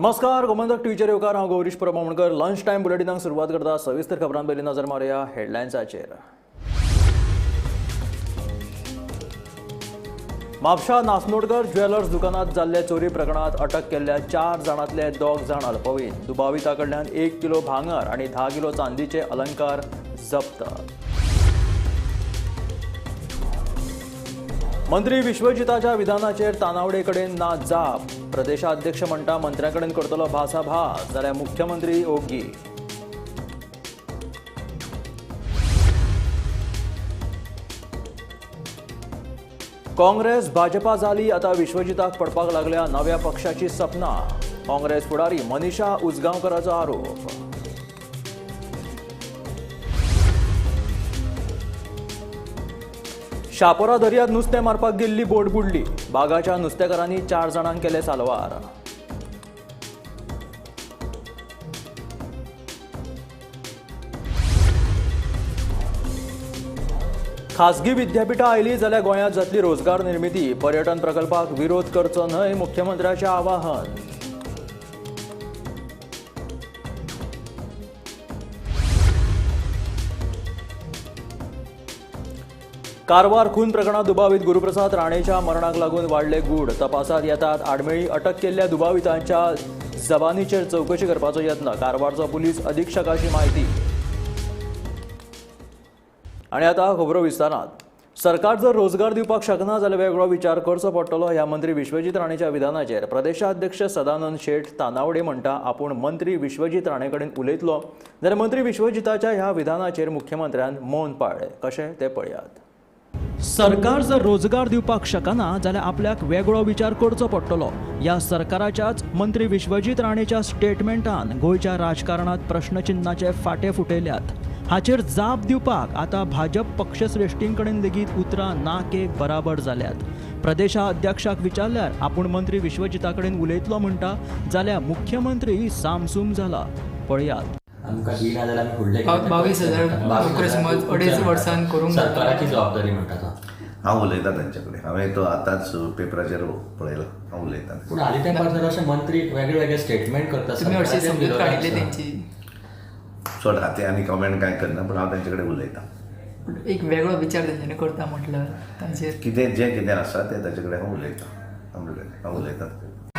नमस्कार, गोमंतक टीव्हीचेर येवकार. हांव गौरीश परब आमोणकर. लंच टायम बुलेटिनाक सुरवात करता. सविस्तर खबरां पयलीं नजर मारुया हेडलायन्साचेर. म्हापशा नासनोडकर ज्वेलर्स दुकानात जाल्ले चोरी प्रकरणात अटक केल्ल्या 4 जाणांतले 2 जाण अल्पवयीन. दुबाविता कडल्यान 1 किलो भांगर आनी 10 किलो चांदीचे अलंकार जप्त. मंत्री विश्वजिताच्या विधानाचेर तानावडे कडेन ना जाप. प्रदेशाध्यक्ष म्हणटा मंत्र्या कडेन करतलो भासाभास, जाल्यार मुख्यमंत्री ओगी. काँग्रेस भाजपा जाली, आता विश्वजिताक पडपाक लागल्या नव्या पक्षाची सपना. काँग्रेस फुडारी मनीषा उजगांवकराचो आरोप. शापोरा दर्यात नुस्तें मारपाक गेल्ली बोट बुडली. बागाच्या नुस्तेकारांनी 4 जाणांक केले साल्वार. खासगी विद्यापीठां आयली जाल्यार गोंयांत जातली रोजगार निर्मिती. पर्यटन प्रकल्पाक विरोध करचो न्हय, मुख्यमंत्र्याचें आवाहन. कारवार खून प्रकरणात दुबावीत गुरुप्रसाद राणेच्या मरणाक लागून वाडले गूढ. तपासात येतात आडमेळी. अटक केल्ल्या दुबावितांच्या जबानीचेर चवकशी करपाचो यत्न. कारवारचो पुलीस अधीक्षकाची म्हायती. आनी आतां खबरो विस्तारात. सरकार जर रोजगार दिवपाक शकना जाल्यार वेगळो विचार करचो पडटलो ह्या मंत्री विश्वजीत राणेच्या विधानाचेर प्रदेशाध्यक्ष सदानंद शेट तानावडे म्हणटा आपूण मंत्री विश्वजीत राणे कडेन उलयतलो, जाल्यार मंत्री विश्वजिताच्या ह्या विधानाचेर मुख्यमंत्र्यान मौन पाळ्ळें. कशें तें पळयात. सरकार जर रोजगार दिवपाक शकना जाल्यार आपल्याक वेगळो विचार करचो पडटलो ह्या सरकाराच्याच मंत्री विश्वजीत राणेच्या स्टेटमेंटान गोंयच्या राजकारणात प्रश्नचिन्हाचे फाटे फुटयल्यात. हाचेर जाप दिवपाक आतां भाजप पक्षश्रेश्ठीं कडेन लेगीत उतरां ना के बराबर जाल्यात. प्रदेशाध्यक्षाक विचारल्यार आपूण मंत्री विश्वजिता कडेन उलयतलो म्हणटा, जाल्यार मुख्यमंत्री सामसूम जाला. पळयात. आमकां दिना जाल्यार आमी फुडले 22,000 नोकऱ्यो समज 2.5 वर्सान करूंक सरकाराची जबाबदारी म्हणटा तो. हांव उलयतां तांचे कडेन. हांवें तो आतांच पेपराचेर पळयला. हांव उलयतां. पूण हालीं तेंपार जर अशें मंत्री वेगळे वेगळे स्टेटमेंट करता, तुमी हरशीं समजूत काडिल्ली तेंची. सोड, आतां आनी कमेंट कांय करना, पूण हांव तांचे कडेन उलयतां. एक वेगळो विचार तेंच्यांनी करता म्हटल्यार तांचेर कितें जें कितें आसा तें ताचे कडेन हांव उलयतां. हांव उलयतां.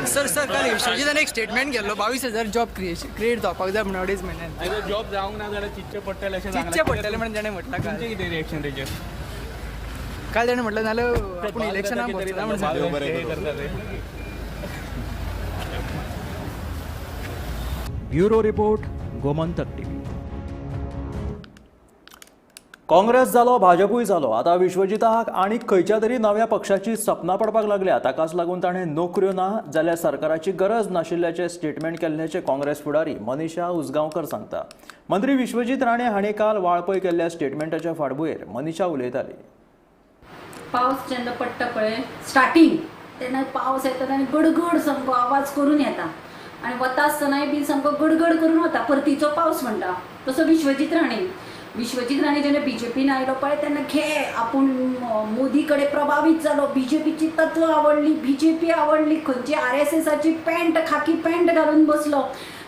सर सर काल विश्वजितान एक स्टेटमेंट केल्लो 22,000 जॉब क्रिएट जावपाक जाय म्हणून 2.5 म्हयन्यान. जॉब जावंक ना जाल्यार चितचें पडटलें अशें चितचें पडटलें म्हणून ताणें म्हटलां. काल तुमचें कितें रिएक्शन तेजेर? काल ताणें म्हटलें नाल्यार आपूण इलेक्शनाक वचना म्हणून सांगलें. Bureau report, Gomantak TV. Congress जालो, भाजपूय जालो, आतां विश्वजिताक आनीक खंयच्या तरी नव्या पक्षाची सपनां पडपाक लागल्या. ताकाच लागून ताणें नोकऱ्यो ना जाल्यार सरकाराची गरज नाशिल्ल्याचें स्टेटमेंट केल्ल्याचें काँग्रेस फुडारी मनीषा उजगांवकर सांगता. मंत्री विश्वजीत राणे हांणी काल वाळपय केल्ल्या स्टेटमेंटाच्या फाटभुंयेर मनीषा उलयताली. पावस जेन्ना पडटा पळय स्टार्टींग तेन्ना पावस येता आनी गडगड सामको आवाज करून येता आनी वता आसतनाय बी सामको गडगड करून वता. परतीचो पावस म्हणटा तसो विश्वजीत राणे. विश्वजीत राणे जेन्ना बीजेपीन आयलो पळय तेन्ना घे आपूण मोदी कडेन प्रभावीत जालो, बीजेपीची तत्व आवडली, बीजेपी आवडली, खंयची आरएसएसाची पॅन्ट खाकी पॅन्ट घालून बसलो,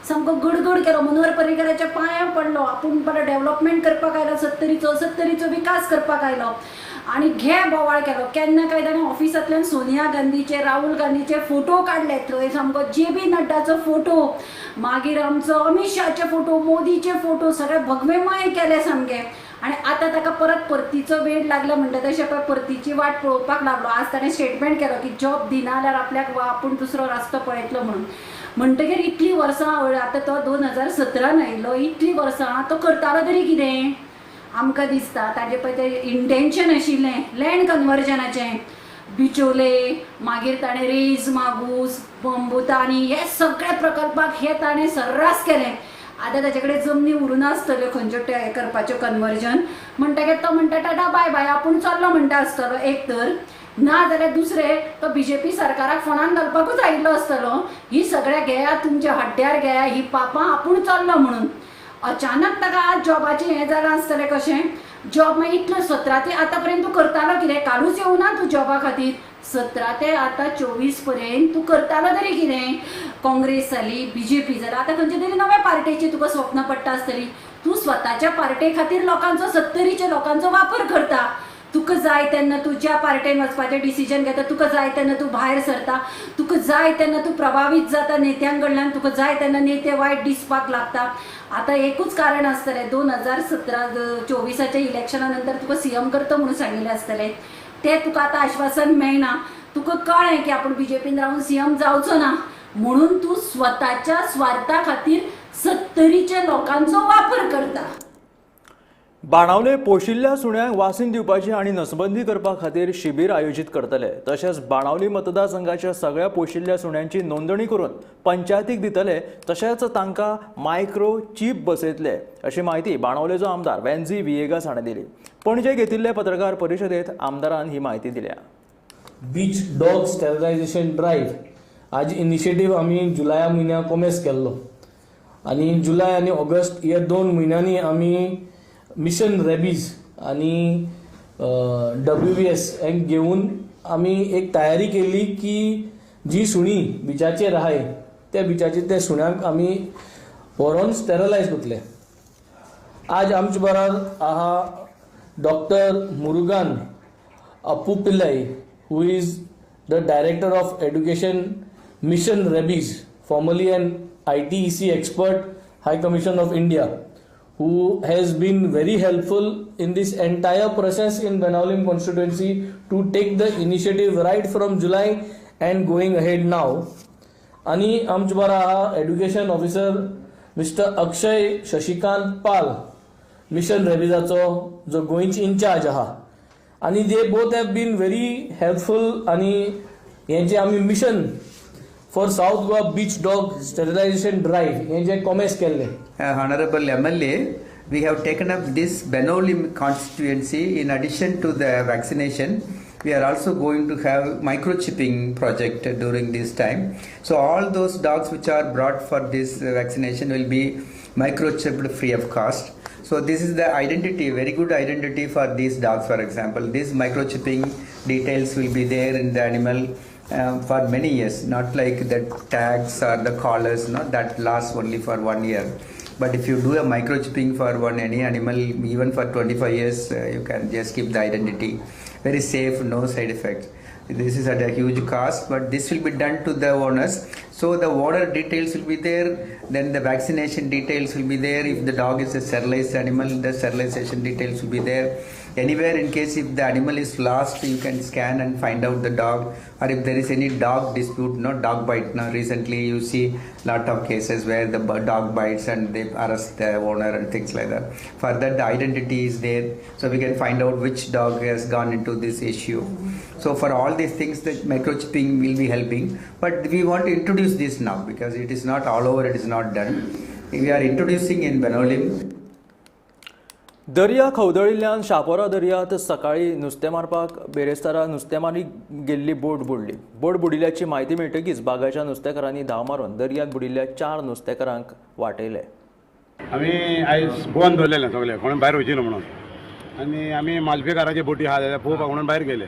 सामको गडगड केलो, मनोहर पर्रीकराच्या पांयां पडलो, आपूण बरो डेव्हलपमेंट करपाक आयलो, सत्तरीचो विकास करपाक आयलो आनी घे बोवाळ केलो. केन्ना काय ताणें ऑफिसांतल्यान सोनिया गांधीचे राहुल गांधीचे फोटो काडले, थंय सामको जे पी नड्डाचो फोटो, मागीर आमचो अमीत शाहचे फोटो, मोदीचे फोटो, सगळे भगवेमय केले सामके. आनी आतां ताका परत परतीचो वेळ लागला म्हणटा तशें पळय परतीची वाट पळोवपाक लागलो. आज ताणें स्टेटमेंट केलो की जॉब दिना जाल्यार आपल्याक आपूण दुसरो रस्तो पळयतलो म्हणून. म्हणटगीर इतलीं वर्सां आतां तो 2017 आयिल्लो, इतलीं वर्सां तो करतालो तरी कितें आमकां दिसता. ताजे पळय तें इंटेन्शन आशिल्लें लँड कन्वर्जनाचें, बिचोले, मागीर ताणें रेज मागूस, बंबुतानी हे सगळे प्रकल्पाक हे ताणें सर्रास केलें. आतां ताचे कडेन जमनी उरूं नासतल्यो खंयच्यो करपाच्यो कन्वर्जन, म्हणटकीर तो म्हणटा टाटा बाय बाय, आपूण चल्लो म्हणटा आसतलो एक तर, ना जाल्यार दुसरें तो बीजेपी सरकाराक फोंडान घालपाकूच आयिल्लो आसतलो. ही सगळ्या घेया तुमच्या हड्ड्यार घेया ही पापां, आपूण चल्लो म्हणून. अचानक ताका आज जॉबाचें हें जालां आसतलें कशें, जॉब मागीर इतलो 17 ते आतां पर्यंत तूं करतालो कितें, कालूच येवना तूं जॉबा खातीर, 17 ते आतां 24 पर्यंत तूं करतालो तरी कितें? काँग्रेस जाली, बीजेपी जाली, आतां खंयच्या तरी नव्या पार्टेची तुका स्वप्न पडटा आसतली. तूं स्वताच्या पार्टे खातीर लोकांचो, सत्तरीच्या लोकांचो वापर करता. तुका जाय तेन्ना तूं ज्या पार्टेन वचपाचें डिसिजन घेता, तुका जाय तेन्ना तूं भायर सरता, तुका जाय तेन्ना तूं प्रभावीत जाता नेत्यां कडल्यान, तुका जाय तेन्ना नेते वायट दिसपाक लागता. आतां एकूच कारण आसतलें, 2017 24 इलेक्शना नंतर तुका सीएम करता म्हणून सांगिल्लें आसतलें, तें तुका आतां आश्वासन मेळना. तुका कळ्ळें की आपूण बीजेपीन रावन सीएम जावचो ना, म्हणून तूं स्वताच्या स्वार्था खातीर सत्तरीच्या लोकांचो वापर करता. बाणावले पोशिल्ल्या सुण्यांक वासीन दिवपाची आनी नसबंदी करपा खातीर शिबीर आयोजीत करतले. तशेंच बाणावली मतदारसंघाच्या सगळ्या पोशिल्ल्या सुण्यांची नोंदणी करून पंचायतीक दितले, तशेंच तांकां मायक्रो चीप बसयतले अशी म्हायती बाणावलेचो आमदार वेन्झी व्हिएगास हाणें दिली. पणजे घेतिल्ले पत्रकार परिशदेंत आमदारान ही म्हायती दिल्या. बीच डॉग स्टेरिलायझेशन ड्रायव्ह आज इनिशिएटीव आमी जुलया म्हयन्या कोमेस केल्लो आनी जुलय आनी ऑगस्ट हे 2 म्हयन्यांनी आमी मिशन रेबीज आनी WVS हेंक घेवन आमी एक तयारी केली की जी सुणी बिचाचेर आहाय त्या बिचाचेर त्या सुण्यांक आमी व्हरोन स्टेरलायज करतले. आज आमचे बराबर आहा doctor Murugan Appupillai, who is the director of education Mission Rabies, formerly an ITEC expert, High Commission of India, who has been very helpful in this entire process in Benaulim constituency to take the initiative right from July and going ahead now. Ani आमचे बरा education officer Mr. Akshay Shashikant Pal, Mission Rabies जो गोंयची in-charge आहा, आनी they both have been very helpful. आनी हें जें आमी mission for South Goa beach dog sterilisation drive हें जें कॉमेस केल्लें. Honorable MLA, we have taken up this Benaulim constituency. In addition to the vaccination, we are also going to have microchipping project during this time. So all those dogs which are brought for this vaccination will be microchipped free of cost. So this is the identity, very good identity for these dogs. For example, this microchipping details will be there in the animal for many years, not like the tags or the collars, not that lasts only for 1 year. But if you do a microchipping for any animal, even for 25 years, you can just keep the identity very safe, no side effects. This is at a huge cost, but this will be done to the owners. So the owner details will be there, then the vaccination details will be there. If the dog is a sterilized animal, the sterilization details will be there. Anywhere, in case if the animal is lost, you can scan and find out the dog, or if there is any dog dispute, no dog bite. Now recently you see lot of cases where the dog bites and they arrest the owner and things like that. For that, the identity is there, so we can find out which dog has gone into this issue. So for all these things, the microchipping will be helping, but we want to introduce this now because it is not all over, it is not done. We are introducing in Benaulim. दर्या खवदळिल्ल्यान शापोरा दर्यांत सकाळीं नुस्तें मारपाक बेरेस्तारा नुस्तेमारी गेल्ली बोट बुडली. बोट बुडिल्ल्याची म्हायती मेळटकीच बागाच्या नुस्तेकारांनी धांव मारून दर्यांत बुडिल्ल्या 4 नुस्तेकारांक वाटयले. आमी आयज गोवन दवरलेलें सगळें, कोण भायर वचीना म्हणून, आनी आमी मालपेकाराचे बोटी आहा जाल्यार पळोवपाक म्हणून भायर गेले.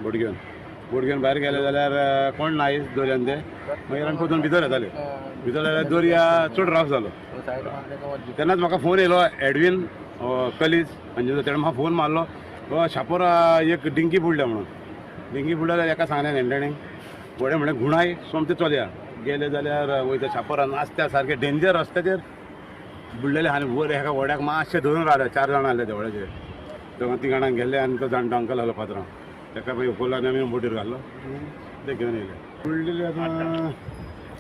बोट घेवन भायर गेले जाल्यार कोण ना आयज दर्यान ते, मागीर आमी परतून भितर येताले. भितर जाल्यार दर्या चड राफ जालो. तेन्नाच म्हाका फोन येयलो एडवीन कलीज म्हणजे तेणें म्हाका फोन मारलो, शापोरा एक डिंकी बुडल्या म्हणून. डिंकी बुडल्या जाल्यार एका सांगलें नेणटेणें व्हडें म्हणलें घुणाय सोमतें चलया. गेले जाल्यार वयता शापोरा नासत्या सारकें डेंजर रस्त्याचेर बुडलेले आनी वयर एका व्हड्याक मातशें धरून रावले. 4 जाणां आसले त्या व्हड्याचेर, दोगां 3 जाणांक गेल्ले आनी तो जाणटो अंकल आसलो पात्रांव, ताका मागीर उखल्लो आनी आमी बोटीर घालो, ते घेवन येयले. बुडलेले आतां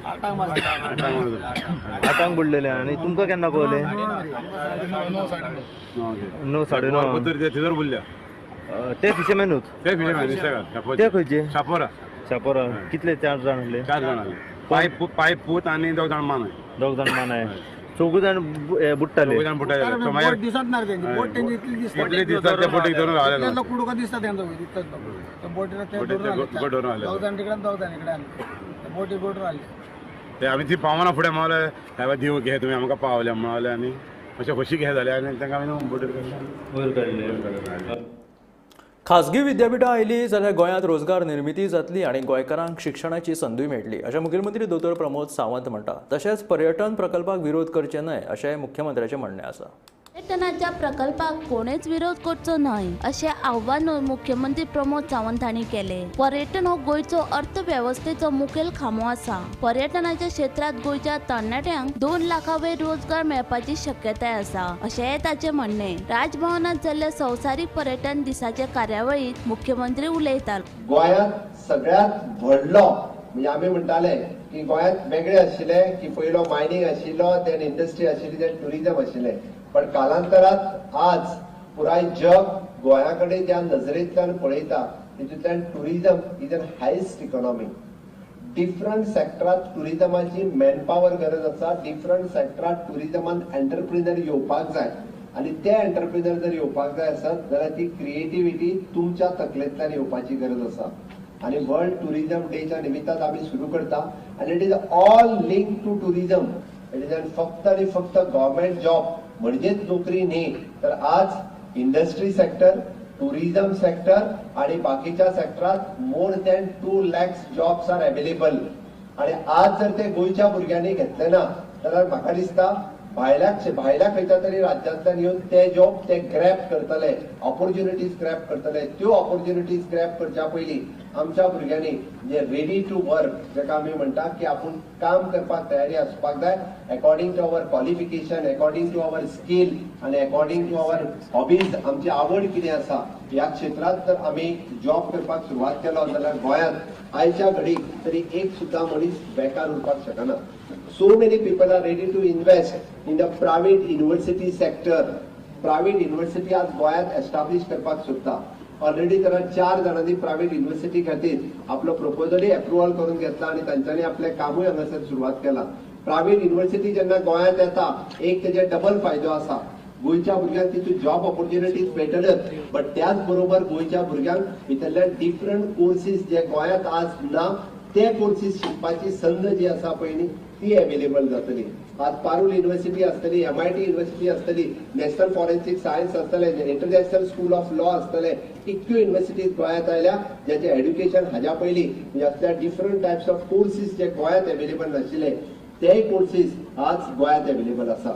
8 बुडलेले. आनी तुमकां केन्ना कळलें? 9 9:30 थंयसर बुडल्या. ते फिशरमॅनूच? ते फिशरमॅन. ते खंयचे? शापोरा. शापोरा. कितले? 4 जाण आसले? 4 जाण आसले. पांय पूत आनी 2 जाण मानाय. 2 जाण मानाय. 4 जाण बुडटाले. 4 जाण बुडटाले. दिसत ना तेंची बोट, तेंची इतली दिसता, इतली दिसता त्या बोटीक धरून रावले. कुडको दिसता तेंचो, इतलोच बोटीर धरून रावले. 2 जाण तिकडेन, 2 जाण इकडेन, बोटी बोट रावले. ते आमी ती पावना फुडें म्हणलें, सायबा देव घे तुमी आमकां पावले म्हणलें आनी मातशें खोशी घे जाले आनी तांकां आमी बोटीर वयर काडले. खाजगी विद्यापीठां आयली जाल्यार गोंयांत रोजगार निर्मिती जातली आनी गोंयकारांक शिक्षणाची संदूय मेळटली अशें मुखेलमंत्री दोतोर प्रमोद सावंत म्हणटा. तशेंच पर्यटन प्रकल्पाक विरोध करचे न्हय अशें मुख्यमंत्र्याचें म्हणणें आसा. पर्यटनाच्या प्रकल्पाक कोणेच विरोध करचो न्हय अशें आव्हानूय मुख्यमंत्री प्रमोद सावंत हांणी केलें. पर्यटन हो गोंयचो अर्थवेवस्थेचो मुखेल खांबो आसा. पर्यटनाच्या क्षेत्रांत गोंयच्या तरणाट्यांक 2 लाखां वयर रोजगार मेळपाची शक्यताय आसा अशेंय ताचें म्हणणें. राजभवनांत जाल्ल्या संवसारीक पर्यटन दिसाचे कार्यावळींत मुख्यमंत्री उलयतालो. गोंयांत सगळ्यांत व्हडलो म्हणजे आमी म्हणटाले की गोंयांत वेगळे आशिल्ले की पयलो मायनींग आशिल्लो, then industry आशिल्ली, then tourism आशिल्लें. पण कालांतरात आज पुराय जग गोंया कडेन ज्या नजरेंतल्यान पळयता तितूंतल्यान tourism is an highest economy. Different सेक्टरांत टुरिजमाची मॅनपावर गरज आसा. डिफरंट सेक्टरांत टुरिजमान एंटरप्रिनर येवपाक जाय आनी ते एंटरप्रिनर जर येवपाक जाय आसत जाल्यार ती क्रिएटिविटी तुमच्या तकलेंतल्यान येवपाची गरज आसा. आनी वर्ल्ड टुरिजम डेच्या निमित्तान आमी सुरू करता आनी it is all link to tourism. It is फक्त आनी फक्त गव्हर्मेंट जॉब म्हणजेच नोकरी न्ही, तर आज इंडस्ट्री सेक्टर, टुरिझम सेक्टर आणि बाकीच्या सेक्टरात more than 2 lakhs jobs are available. आणि आज जर ते गोंयच्या भुरग्यांनी घेतले ना जाल्यार म्हाका दिसता भायल्या खंयच्या तरी राज्यांतल्यान येवन ते जॉब ते ग्रॅप करतले, ऑपॉर्च्युनिटीज ग्रॅप करतले. त्यो ऑपॉर्च्युनिटीज ग्रॅप करच्या पयलीं आमच्या भुरग्यांनी जे रेडी टू वर्क जाका आमी म्हणटा की आपूण काम करपाक तयारी आसपाक जाय according to our qualification, according to our skill आनी अकॉर्डिंग टू our hobbies, आमची आवड कितें आसा ह्या क्षेत्रांत जर आमी जॉब करपाक सुरवात केलो जाल्यार गोंयांत आयच्या घडीक तरी एक सुद्दां मनीस बेकार उरपाक शकना. So many people are ready to invest in the private university sector. Private university आज गोंयांत एस्टाब्लिश करपाक सोदता. ऑलरेडी तर 4 जाणांनी प्रायव्हेट युनिव्हर्सिटी खातीर आपलो प्रपोजलय एप्रुवल करून घेतला आनी तांच्यांनी आपलें कामूय हांगासर सुरवात केला. प्रायव्हेट युनिव्हर्सिटी जेन्ना गोंयांत येता एक तेजे डबल फायदो आसा. गोंयच्या भुरग्यांक तितून जॉब ऑपॉर्च्युनिटीज मेळटल्योच, बट त्याच बरोबर गोंयच्या भुरग्यांक भितरल्यान डिफरंट कोर्सीस जे गोंयांत आज ना ते कोर्सीस शिकपाची संद जी आसा पळय ती अवेलेबल जातली. आज पारूल युनिव्हर्सिटी आसतली, MIT university आसतली, नॅशनल फॉरेन्सिक सायन्स आसतलें, इंटरनॅशनल स्कूल ऑफ लॉ आसतलें. इतक्यो युनिव्हर्सिटीज गोंयांत आयल्या ज्याचें एड्युकेशन हाज्या पयलीं म्हणजे असल्या डिफरंट टायप्स ऑफ कोर्सीस जे गोंयांत अवेलेबल नाशिल्ले तेय कोर्सीस आज गोंयांत अवेलेबल आसा.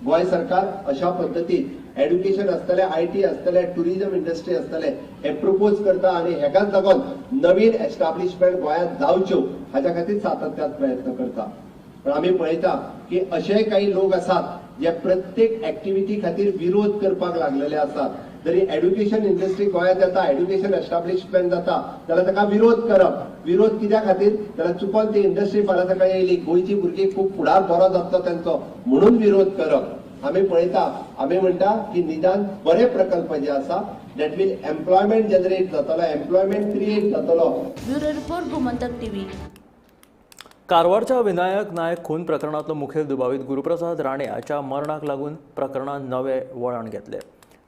गोंय सरकार अशा पद्दतीन एड्युकेशन आसतलें, IT आसतलें, टुरिझम इंडस्ट्री आसतलें हे प्रपोज करता आनी हेकाच लागून नवीन एस्टाब्लिशमेंट गोंयांत जावच्यो हाज्या खातीर सातत्यान प्रयत्न करता. पण आमी पळयता की अशेय काही लोक आसात जे प्रत्येक एक्टिविटी खातीर विरोध करपाक लागलेले आसात. जरी एड्युकेशन इंडस्ट्री गोंयांत येता, एड्युकेशन एस्टाब्लिशमेंट जाता जाल्यार ताका विरोध करप. विरोध कित्या खातीर जाल्यार चुकोन ती इंडस्ट्री फाल्यां सकाळी येयली, गोंयची भुरगीं खूब फुडार बरो जातलो तांचो म्हणून विरोध करप. आमी पळयता, आमी म्हणटा की निदान बरे प्रकल्प जे आसा that will employment generate जातलो, एम्प्लॉयमेंट क्रिएट जातलो. Bureau report, Gomantak TV. कारवारच्या विनायक नायक खून प्रकरणांतलो मुखेल दुबावीत गुरुप्रसाद राणे हाच्या मरणाक लागून प्रकरणान नवे वळण घेतले.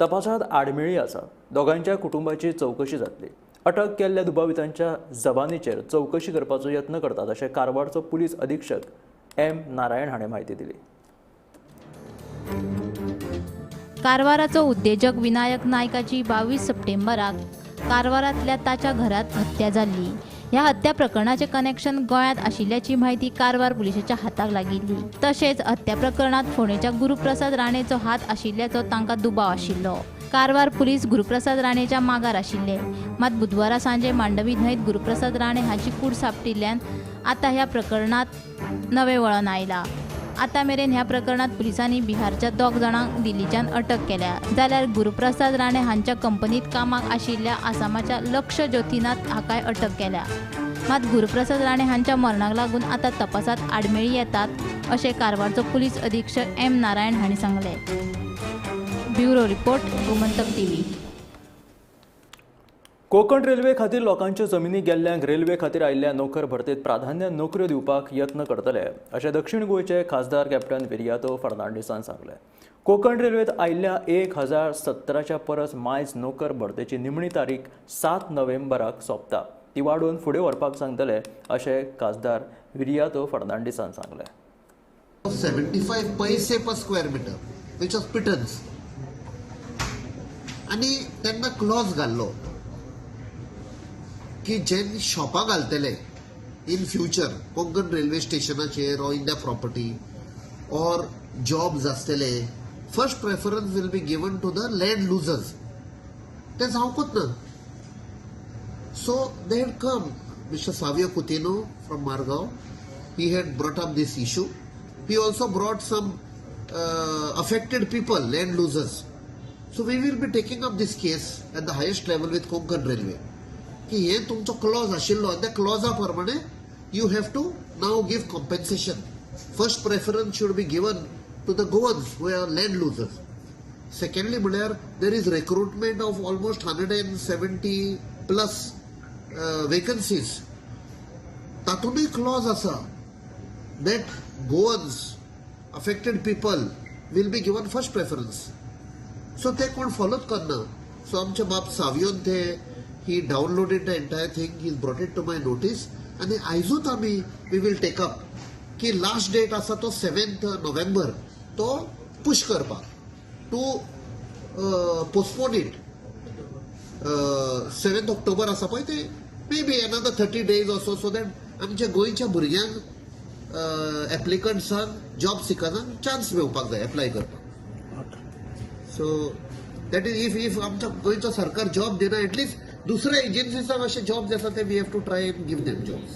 तपासात आडमेळी आसा. दोगांच्या कुटुंबाची चवकशी जातली. अटक केल्ल्या दुबावितांच्या जबानीचेर चवकशी करपाचो यत्न करतात अशें कारवारचो पुलीस अधीक्षक एम नारायण हाणें म्हायती दिली. कारवाराचो उद्देजक विनायक नायकाची 22 सप्टेंबराक कारवारांतल्या ताच्या घरांत हत्या जाल्ली. ह्या हत्या प्रकरणाचें कनेक्शन गोंयांत आशिल्ल्याची म्हायती कारवार पुलिशेच्या हाताक लागिल्ली. तशेंच हत्या प्रकरणांत फोंडेच्या गुरुप्रसाद राणेचो हात आशिल्ल्याचो तांकां दुबाव आशिल्लो. कारवार पुलीस गुरुप्रसाद राणेच्या मागार आशिल्ले. मात बुधवारा सांजे मांडवी न्हंयत गुरुप्रसाद राणे हाची कूड सांपडिल्ल्यान आतां ह्या प्रकरणांत नवें वळण आयलां. आतां मेरेन ह्या प्रकरणांत पुलिसांनी बिहारच्या 2 जाणांक दिल्लीच्यान अटक केल्या, जाल्यार गुरुप्रसाद राणे हांच्या कंपनीत कामाक आशिल्ल्या आसामाच्या लक्ष ज्योतिनाथ हाकाय अटक केल्या. मात गुरुप्रसाद राणे हांच्या मरणाक लागून आतां तपासांत आडमेळी येतात अशें कारवारचो पुलीस अधीक्षक एम नारायण हांणी सांगलें. Bureau report, Gomantak TV. Konkan railway खातीर लोकांच्यो जमिनी गेल्ल्यांक रेल्वे खातीर आयिल्ल्या नोकर भरतेत प्राधान्य नोकऱ्यो दिवपाक यत्न करतले अशें दक्षिण गोंयचे खासदार कॅप्टन विरियातो फर्नांडीसान सांगलें. कोंकण रेल्वेत आयिल्ल्या 1017च्या परस मायज नोकर भरतेची निमणी तारीख 7 नोव्हेंबराक सोंपता, ती वाडोवन फुडें व्हरपाक सांगतले अशें खासदार विरियातो फर्नांडीसान सांगलें. 75 पैसे per square metre which was pittance आनी तेन्ना क्लॉज घाल्लो की जे शॉपां घालतले इन फ्युचर कोंकण रेल्वे स्टेशनाचेर or in the property or jobs आसतले, first preference will be given to the land losers. तें जावंकूच ना. So they had come, Mister Savio Coutinho from Margao, he had brought up this issue. He also brought some affected people, land losers. So we will be taking up this case at the highest level with Konkan Railway. की हे तुमचो Claus आशिल्लो आनी त्या क्लॉजा प्रमाणे you have to now give compensation. First preference should be given to the Goans who are land losers. Secondly म्हळ्यार there is recruitment of almost 170 plus vacancies. तातूंतय clause आसा that Goans, affected people will be given first preference. So ते कोण फॉलोच करना. So आमचे बाब सावियोन ते he downloaded the entire thing, he brought it to my notice आनी आयजूच आमी we will take up की लास्ट डेट आसा तो सेवेंथ नोव्हेंबर, तो पुश करपाक to postpone it. 7th October आसा पळय ते maybe another 30 days असो, सो that आमच्या गोंयच्या भुरग्यांक, एप्लिकंट्सांक, जॉब सिकर्सांक चान्स मेळपाक जाय एप्लाय करपाक. So that is if आमच्या गोंयचो सरकार जॉब दिना, एटलिस्ट दुसऱ्या एजन्सीसांक अशे जॉब्स आसा ते we have to try and give them jobs.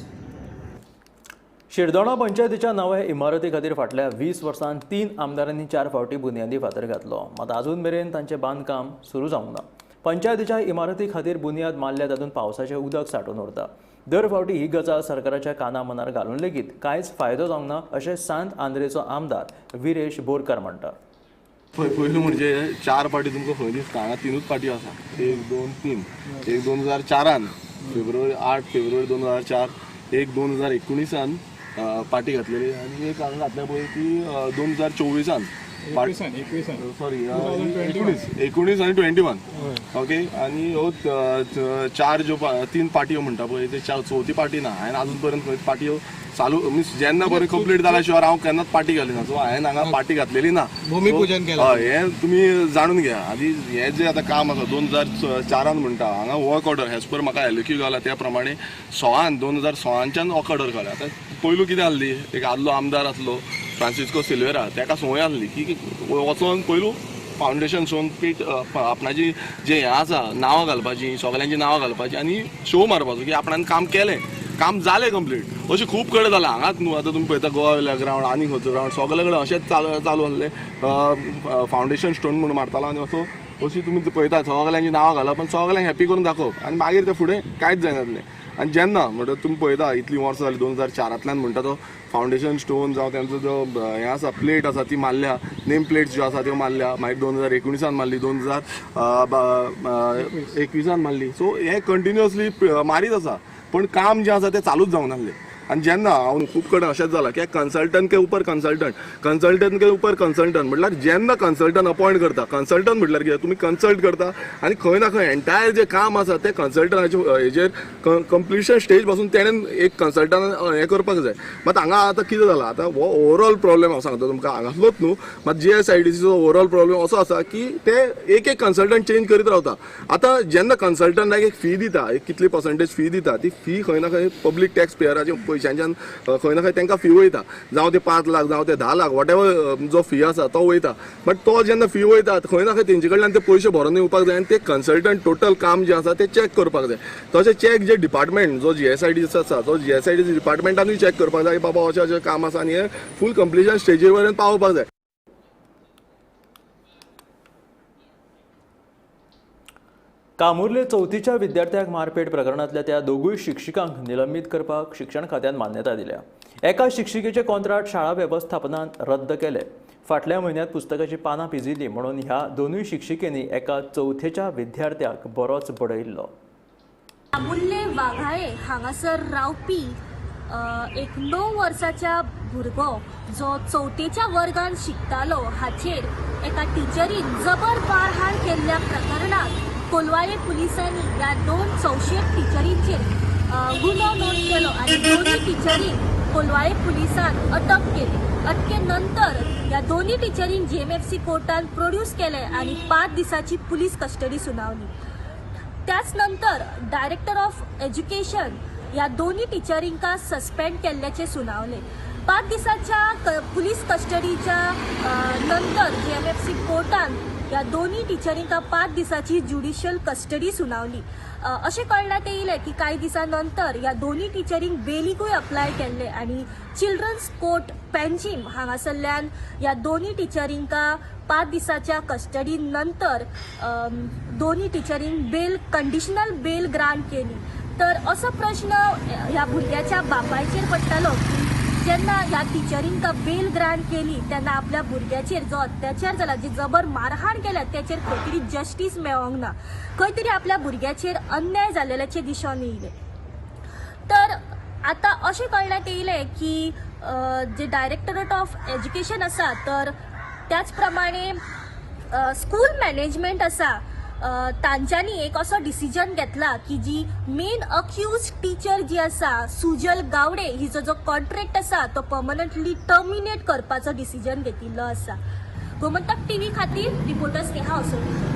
Shirdona पंचायतीच्या नव्या इमारती खातीर फाटल्या 20 वर्सांत तीन आमदारांनी चार फावटी बुन्यादी फातर घातलो, मात अजून मेरेन तांचें बांदकाम सुरू जावंक ना. पंचायतीच्या इमारती खातीर बुन्याद मारल्या तातूंत पावसाचें उदक सांठून उरता. दर फावटी ही गजाल सरकाराच्या काना मनार घालून लेगीत कांयच फायदो जावंक ना अशें सांत आंद्रेचो आमदार विरेश बोरकार म्हणटा. पयलू म्हणजे चार पाटी तुमकां खंय दिसता? हांगा तिनूच पाटी आसा. एक, दोन, तीन. एक 2004आन, फेब्रुवारी, 8 फेब्रुवारी 2004, एक 2019आन पाटी घातलेली आनी एक हांगा घातल्या पळय ती 2024आन. सॉरी, 19, 19 आनी 21. ओके, आनी ह्यो चार ज्यो तीन पाटयो म्हणटा पळय ते चवथी पाटी ना. हांवें अजून पर्यंत खंयच पाटयो चालू मिन्स जेन्ना बरें कंप्लीट जाल्या शिवाय हांव केन्नाच पाटी घालिना. सो हांवें हांगा पाटी घातलेली ना. भूमिपूजन केलां. हय, हें तुमी जाणून घ्या. आनी हें जें आतां काम आसा 2004आन म्हणटा, हांगा वर्क ऑर्डर एज पर म्हाका एलक्यू घाला त्या प्रमाणे 16, 2016च्यान वर्क ऑर्डर घाला. आतां पयलू कितें आहली, एक आदलो आमदार आसलो फ्रांसिस्को सिल्वेरा, ताका संवय आहली की वचोन पयलू फावंडेशन स्टोन पीट आपणाची जें हें आसा नांवां घालपाची, सगल्यांची नांवां घालपाची आनी शो मारपाचो की आपणान काम केलें, काम जालें कंप्लीट. अशें खूब कडेन जालां. हांगाच न्हू, आतां तुमी पळयता गोवा वयल्या ग्रावंड आनी खंयचो ग्रावंड, सगळे कडेन अशेंच चालू चालू आहलें. फावंडेशन स्टोन म्हणून मारतालो आनी असो अशी तुमी पळयता सगल्यांची नांवां घालप आनी सगल्यांक हॅपी करून दाखोवप आनी मागीर तें फुडें कांयच जायनासलें. आनी जेन्ना म्हणटा तुमी पळयता इतलीं वर्सां जालीं, 2004आंतल्यान म्हणटा तो फावंडेशन स्टोन जावं तेंचो जो हें आसा, प्लेट आसा ती मारल्या, नेम प्लेट्स ज्यो आसा त्यो मारल्या. मागीर 2019आन मारली, 2021आन मारली. सो हें कंटिन्युअसली मारीत आसा, पूण काम जें आसा तें चालूच जावंक नासलें. आनी जेन्ना हांव खूब कडेन अशेंच जालां की कन्सल्टंट के ऊपर कन्सल्टंट, कन्सल्टंट के ऊपर कन्सल्टंट. म्हटल्यार जेन्ना कन्सल्टंट अपॉयंट करता, कन्सल्टंट म्हटल्यार कितें, तुमी कन्सल्ट करता आनी खंय ना खंय एंटायर जें काम आसा तें कन्सल्टंटाचे हेजेर कंप्लिशन स्टेज पासून तेणेन एक कन्सल्टंट हें करपाक जाय. मात हांगा आतां कितें जालां, आतां हो ओवरऑल प्रॉब्लेम हांव सांगता तुमकां, हांगासलोच न्हू, मात जीएसआयडीसीचो ओवरऑल प्रॉब्लेम असो आसा की ते एक एक कन्सल्टंट चेंज करीत रावता. आतां जेन्ना कन्सल्टंटाक एक फी दिता, एक कितली पर्संटेज फी दिता, ती फी खंय ना खंय पब्लीक टॅक्स पेयराच्या पयशांच्यान खंय ना खंय तांकां फी वयता. जावं ते 5 लाख, जावं ते 10 लाख, what ever जो फी आसा तो वयता. बट तो जेन्ना फी वयता, खंय ना खंय तेंचे कडल्यान ते पयशे भरोन येवपाक जाय आनी ते कन्सल्टंट टोटल काम जें आसा तें चॅक करपाक जाय. तशें चॅक जे डिपार्टमेंट जो जीएसआयडीसी आसा, तो जीएसआयडीसी डिपार्टमेंटानूय चॅक करपाक जाय की बाबा अशें अशें काम आसा आनी हें फूल कंप्लिशन स्टेजीर मेरेन पावोवपाक जाय. कामुर्ले चवथीच्या विद्यार्थ्याक मारपेट प्रकरणांतल्या त्या दोगूय शिक्षिकांक निलंबीत करपाक शिक्षण खात्यान मान्यता दिल्या. एका शिक्षिकेचे कॉन्ट्राक्ट शाळा वेवस्थापनान रद्द केले. फाटल्या म्हयन्यांत पुस्तकाची पानां पिजिल्लीं म्हणून ह्या दोनूय शिक्षिकेंनी एका चवथेच्या विद्यार्थ्याक बरोच बडयिल्लो. आमुल्ले वाघाळे हांगासर रावपी एक 9 वर्साच्या भुरगो जो चवथेच्या वर्गान शिकतालो, हाचेर एका टिचरीन जबर मारहाण केल्ल्या प्रकरणात कोलवाळे पुलिसांनी ह्या दोन संशयीत टिचरींचेर गुन्यांव नोंद केलो आनी दोनूय टिचरींक कोलवाळे पुलिसान अटक केली. अटके नंतर ह्या दोन्ही टिचरींक जीएमएफसी कोर्टान प्रोड्यूस केले आनी 5 दिसाची पुलीस कस्टडी सुनावली. त्याच नंतर डायरेक्टर ऑफ एज्युकेशन ह्या दोन्ही टिचरींका सस्पेंड केल्ल्याचें सुनावलें. 5 दिसांच्या पुलीस कस्टडीच्या नंतर JMFC कोर्टान ह्या दोन्ही टिचरींका 5 दिसांची ज्युडिशियल कस्टडी सुनावली. अशें कळण्यात येयलें की कांय दिसां नंतर ह्या दोन्ही टिचरींक बेलीकूय अप्लाय केल्ले आनी चिल्ड्रन्स कोर्ट पेंजीम हांगासरल्यान ह्या दोन्ही टिचरींका 5 दिसाच्या कस्टडी नंतर दोन्ही टिचरींक बेल कंडिशनल बेल ग्रांट केली. तर असो प्रश्न ह्या भुरग्याच्या बापायचेर पडटालो की जेन्ना ह्या टिचरींका बेल ग्रांट केली तेन्ना आपल्या भुरग्याचेर जो अत्याचार जाला, जी जबर मारहाण केल्या तेचेर खंय तरी जस्टीस मेळोंक ना, खंय तरी आपल्या भुरग्याचेर अन्याय जाल्ल्याचें दिसून येयलें. तर आतां अशें कळण्यात येयलें की जे डायरेक्टरेट ऑफ एज्युकेशन आसा तर त्याच प्रमाणे स्कूल मॅनेजमेंट आसा तांच्यांनी एक असो डिसिजन घेतला की जी मेन अक्यूज टिचर जी आसा सुजल गावडे हिचो जो कॉन्ट्रॅक्ट आसा तो पर्मनंटली टर्मिनेट करपाचो डिसिजन घेतिल्लो आसा. गोमंतक टीव्ही खातीर रिपोर्टर स्नेहा असोळडेकर.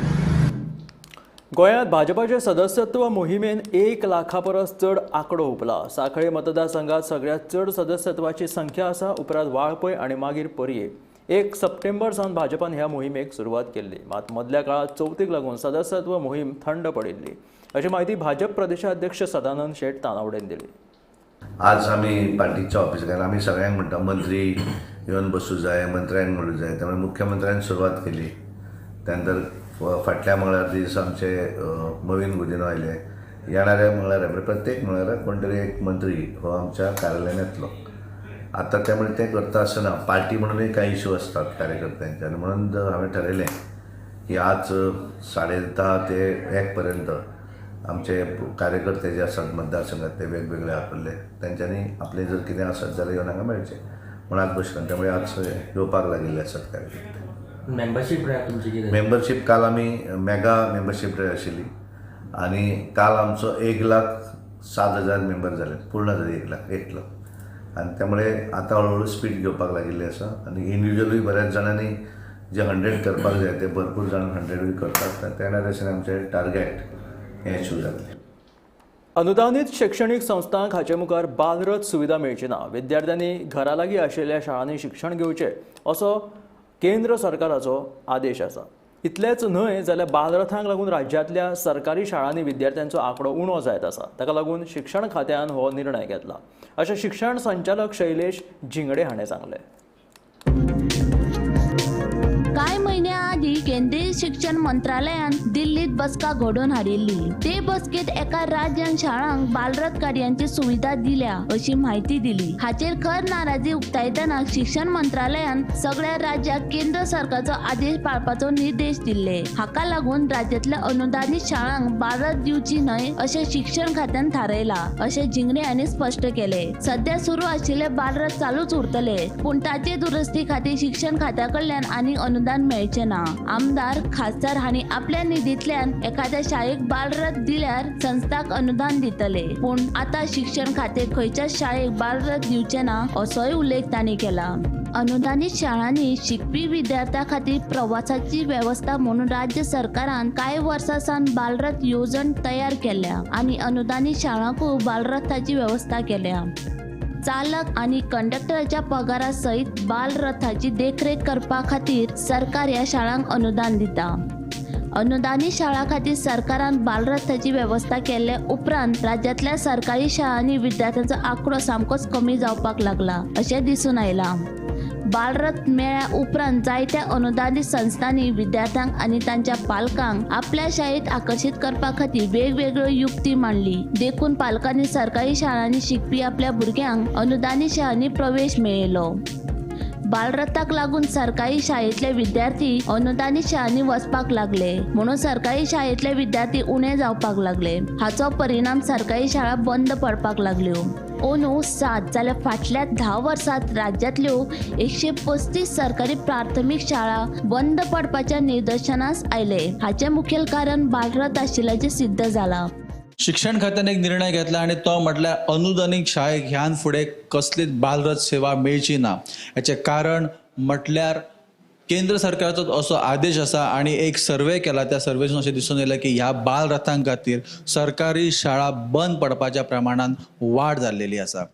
गोंयांत भाजपाचे सदस्यत्व मोहिमेन 1 लाखा परस चड आंकडो हुपला. सांखळे मतदारसंघात सगळ्यांत चड सदस्यत्वाची संख्या आसा. उपरांत वाळपय आनी मागीर पर्ये. 1 सप्टेंबर सावन भाजपान ह्या मोहिमेक सुरवात केल्ली, मात मदल्या काळात चवथीक लागून सदस्यत्व मोहीम थंड पडिल्ली अशी म्हायती भाजप प्रदेशाध्यक्ष सदानंद शेट तानावडेन दिली. आज आमी पार्टीच्या ऑफिस कारण आमी सगळ्यांक म्हणटा मंत्री येवन बसूं जाय, मंत्र्यांक म्हणूं जाय, त्यामुळे मुख्यमंत्र्यान सुरवात केली. त्यानंतर फाटल्या मंगळार दीस आमचे मवीन गुदिन्हो आयले, येणाऱ्या मंगळारा म्हणजे प्रत्येक मंगळारा कोण तरी एक मंत्री हो आमच्या कार्यालयान येतलो. आतां त्यामुळे ते करता आसतना पार्टी म्हणूनय कांय इशू आसतात कार्यकर्त्यांचे आनी म्हणून हांवें ठरयलें की आज 10:30 ते 1 पर्यंत आमचे कार्यकर्ते जे आसात मतदारसंघातले वेगवेगळे आपले तेंच्यांनी आपले जर कितें आसत जाल्यार येवन हांगा मेळचें म्हूण आज बसला. त्यामुळे आज येवपाक लागिल्ले आसात कार्यकर्ते. मेंबरशीप ड्रायव्ह तुमची कितें? मेंबरशीप काल आमी मेगा मेंबरशीप ड्रायव्ह आशिल्ली आनी काल आमचो 1,07,000 मेंबर जाले, पूर्ण जाले 1 लाख. आनी त्यामुळे आतां हळू हळू स्पीड घेवपाक लागिल्ली आसा आनी इंडिविज्युअलूय बऱ्याच जाणांनी जे 100 करपाक जाय ते भरपूर जाण 100 करतात. त्या दिसांनी आमचें टार्गेट हें अचीव जातलें. अनुदानीत शिक्षणीक संस्थांक हाचे मुखार बालरथ सुविधा मेळची ना. विद्यार्थ्यांनी घरा लागीं आशिल्ल्या शाळांनी शिक्षण घेवचें असो केंद्र सरकाराचो आदेश आसा. इतलेंच न्हय जाल्यार बालरथांक लागून राज्यांतल्या सरकारी शाळांनी विद्यार्थ्यांचो आंकडो उणो जायत आसा. ताका लागून शिक्षण खात्यान हो निर्णय घेतला अशें शिक्षण संचालक शैलेश झिंगडे हाणें सांगलें. कांय म्हयन्या आदीं केंद्रीय शिक्षण मंत्रालयान दिल्लीत बसका घडोवन हाडिल्ली. ते बसकेंत एका राज्यान शाळांक बालरथ गाडयांची सुविधा दिल्या अशी म्हायती दिली. हाचेर खर नाराजी उक्तायतना शिक्षण मंत्रालयान सगळ्या राज्याक केंद्र सरकारचो आदेश पाळपाचो निर्देश दिल्ले. हाका लागून राज्यांतल्या अनुदानीत शाळांक बालरथ दिवची न्हय अशें शिक्षण खात्यान थारायलां अशें झिंगडे हांणी स्पश्ट केलें. सध्या सुरू आशिल्ले बालरथ चालूच उरतले, पूण ताचे दुरुस्ती खातीर शिक्षण खात्या कडल्यान आनी अनुदान मेळचें ना. आमदार खासदार हांणी आपल्या निधींतल्यान एखाद्या शाळेक बालरथ दिल्यार संस्थाक अनुदान दितले, पूण आतां शिक्षण खातें खंयच्याच शाळेक बालरथ दिवचें ना असोय उल्लेख तांणी केला. अनुदानीत शाळांनी शिकपी विद्यार्थ्यां खातीर प्रवासाची वेवस्था म्हणून राज्य सरकारान कांय वर्सां सावन बालरथ येवजण तयार केल्या आनी अनुदानीत शाळांकूय बालरथाची वेवस्था केल्या. चालक आनी कंडक्टराच्या पगारा सयत बालरथाची देखरेख करपा खातीर सरकार ह्या शाळांक अनुदान दिता. अनुदानीत शाळां खातीर सरकारान बालरथाची वेवस्था केल्ले उपरांत राज्यांतल्या सरकारी शाळांनी विद्यार्थ्यांचो आंकडो सामकोच कमी जावपाक लागला अशें दिसून आयलां. बालरथ मेळ्ळ्या उपरांत जायत्या अनुदानीत संस्थांनी विद्यार्थ्यांक आनी तांच्या पालकांक आपल्या शाळेंत आकर्शीत करपा खातीर वेगवेगळ्यो युक्ती मांडली. देखून पालकांनी सरकारी शाळांनी शिकपी आपल्या भुरग्यांक अनुदानीत शाळांनी प्रवेश मेळयलो. बालरथाक लागून सरकारी शाळेंतले विद्यार्थी अनुदानीत शाळांनी वचपाक लागले, म्हणून सरकारी शाळेंतले विद्यार्थी उणे जावपाक लागले. हाचो परिणाम सरकारी शाळा बंद पडपाक लागल्यो. अंदू 7 जाल्यार फाटल्या 10 वर्सांत राज्यांतल्यो 135 सरकारी प्राथमीक शाळा बंद पडपाच्या निदर्शनास आयले. हाचें मुखेल कारण बालरथ आशिल्ल्याचें सिद्ध जालां. शिक्षण खात्यान एक निर्णय घेतला आनी तो म्हटल्यार अनुदानीत शाळेक ह्यान फुडें कसलीच बालरथ सेवा मेळची ना. हाचें कारण म्हटल्यार केंद्र सरकाराचो असो आदेश आसा आनी एक सर्वे केला, त्या सर्वेसून अशें दिसून येयलें की ह्या बालरथां खातीर सरकारी शाळा बंद पडपाच्या प्रमाणान वाड जाल्लेली आसा.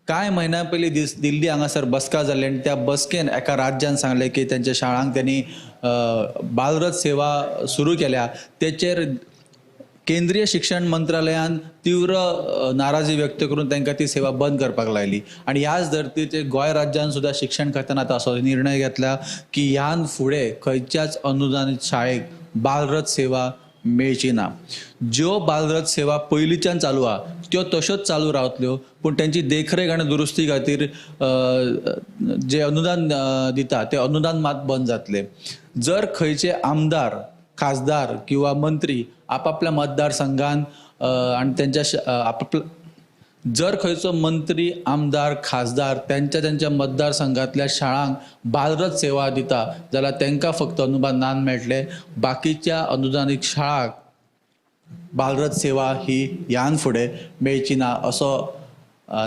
कांय म्हयन्यां पयलीं दिल्ली हांगासर बसका जाल्ली आनी त्या बसकेन एका राज्यान सांगलें की तेंच्या शाळांक त्यांनी बालरथ सेवा सुरू केल्या. तेचेर केंद्रीय शिक्षण मंत्रालयान तीव्र नाराजी व्यक्त करून तांकां ती सेवा बंद करपाक लायली आनी ह्याच धर्तीचेर गोंय राज्यान सुद्दां शिक्षण खात्यान आतां असो निर्णय घेतला की ह्यान फुडें खंयच्याच अनुदानीत शाळेक बालरथ सेवा मेळची ना. ज्यो बालरथ सेवा पयलींच्यान चालू आहा त्यो तश्योच चालू रावतल्यो, पूण तेंची देखरेख आनी दुरुस्ती खातीर जे अनुदान दिता तें अनुदान मात बंद जातलें. जर खंयचे आमदार, खासदार किंवा मंत्री आपापल्या मतदारसंघान आनी तेंच्या आपापल्या जर खंयचो मंत्री, आमदार, खासदार तेंच्या तेंच्या मतदारसंघांतल्या शाळांक बालरथ सेवा दिता जाल्यार तेंकां फक्त अनुदान मेळटलें, बाकीच्या अनुदानीत शाळांक बालरथ सेवा ही ह्यान फुडें मेळची ना असो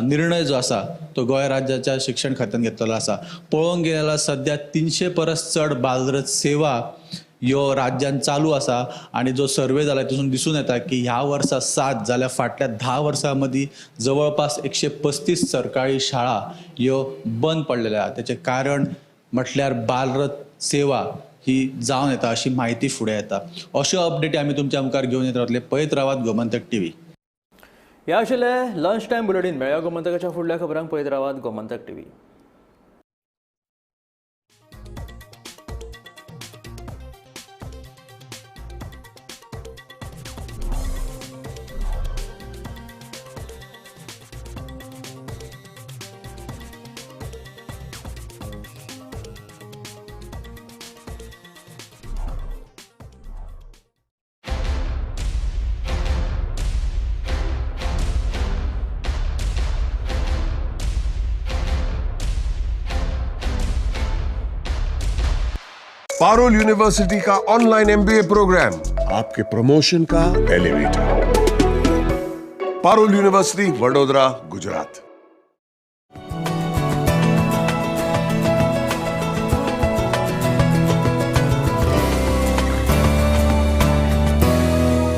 निर्णय जो आसा तो गोंय राज्याच्या शिक्षण खात्यान घेतलेलो आसा. पळोवंक गेल्यार जाल्यार सद्या 300 परस चड बालरथ सेवा ह्यो राज्यान चालू आसा आनी जो सर्वे जाला तितून दिसून येता की ह्या वर्सा 7 जाल्यार फाटल्या 10 वर्सां मदीं जवळपास 135 सरकारी शाळा ह्यो बंद पडलेल्यो आहा. तेचें कारण म्हटल्यार बालरथ सेवा ही जावन येता अशी म्हायती फुडें येता. अश्यो अपडेटी आमी तुमच्या मुखार घेवन येत रावतले. पळयत रावात गोमंतक टीव्ही. ह्या आशिल्लें लंच टायम बुलेटीन. मेळया गोमंतकाच्या फुडल्या खबरांक. पळयत रावात गोमंतक टीव्ही. पारुल यूनिवर्सिटी का ऑनलाइन एमबीए प्रोग्राम आपके प्रमोशन का एलिवेटर. पारुल यूनिवर्सिटी, वडोदरा, गुजरात.